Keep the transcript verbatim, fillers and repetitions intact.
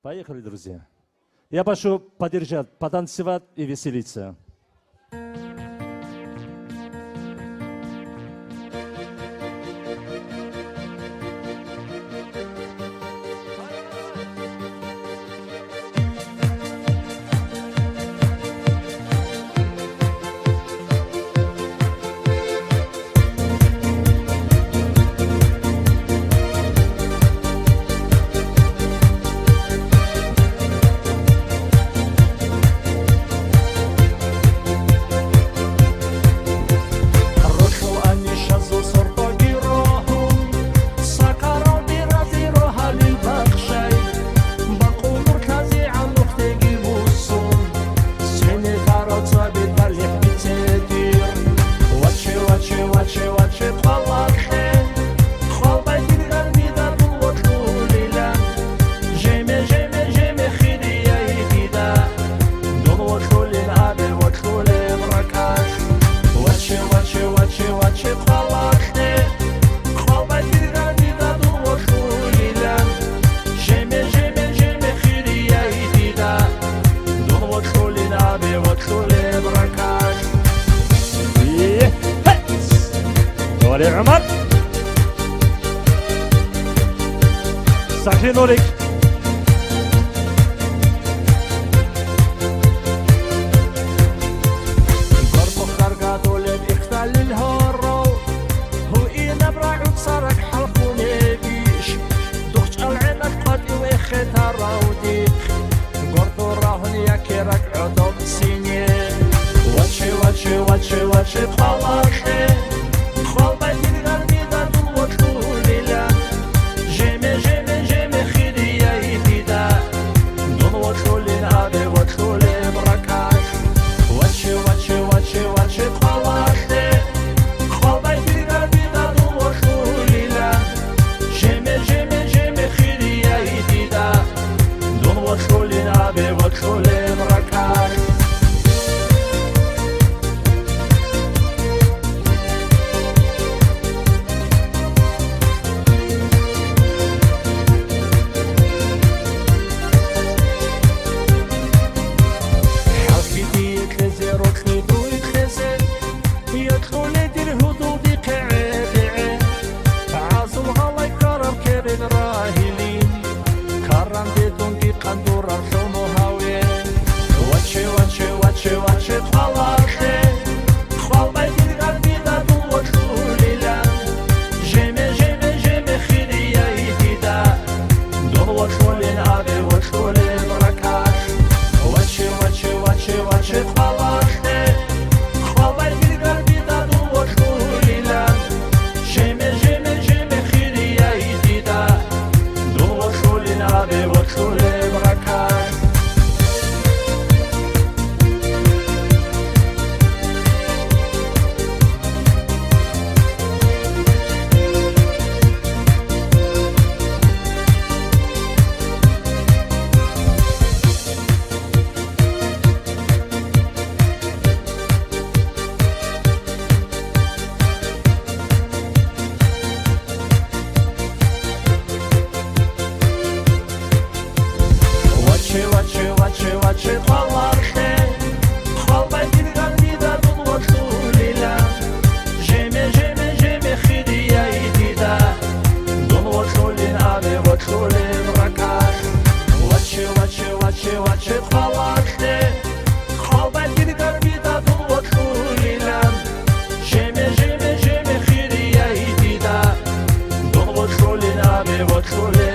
Поехали, друзья. Я прошу поддержать, потанцевать и веселиться. Вали ГӀумар. Сахи Нурик. Гордо харгадулеб ихталил гьоров, гьуинаб рагӀуца ракӀ хӀалхунебищ? ДухчӀал гӀенаб къватӀив эхетарав дихъ, гордо рагьун яке ракӀ гӀодоб сине. Ваче, ваче, ваче, ваче, къвалахъе, къвалбай дир гармида дун вокьулила. Жеме, жеме, жеме хирияй дида, дун вокьулин абе вокьулеб ракаш. Ваче, ваче, ваче, ваче, къвалахъе, къвалбай дир гармида дун вокьулила. Жеме, жеме, жеме хирияй дида, дун вокьулин абе вокьулеб ракаш. ХӀалхьи дие кьезе, рокьи дуе кьезе, йокьуле дир гьудул дихъе гӀебегӀе. ГӀазул гьалай ккараб керен рагьилин, каранде дунги къандураб лъуну гьаве. Ваче, ваче, ваче, ваче, къвалахъе, къвалбай дир гармида дун вокьулила. Жеме, жеме, жеме хирияй дида, дун вокьулин абе вокьулеб ракаш. Ваче, ваче, ваче, ваче, къвалахъе, къвалбай дир гармида дун вокьулила. Жеме, жеме, жеме хирияй дида, дун вокьулин абе вокьулеб ракаш. Ваче, ваче, ваче, ваче, къвалахъе, къвалбай дир гармида дун вокьулила. Жеме, жеме, жеме хирияй дида, дун вокьулин абе вокьулеб ракаш. Ваче, ваче, ваче, ваче, къвалахъе, къвалбай дир гармида дун вокьулила. Жеме, жеме, жеме хирияй дида, дун вокьулин абе вокьулеб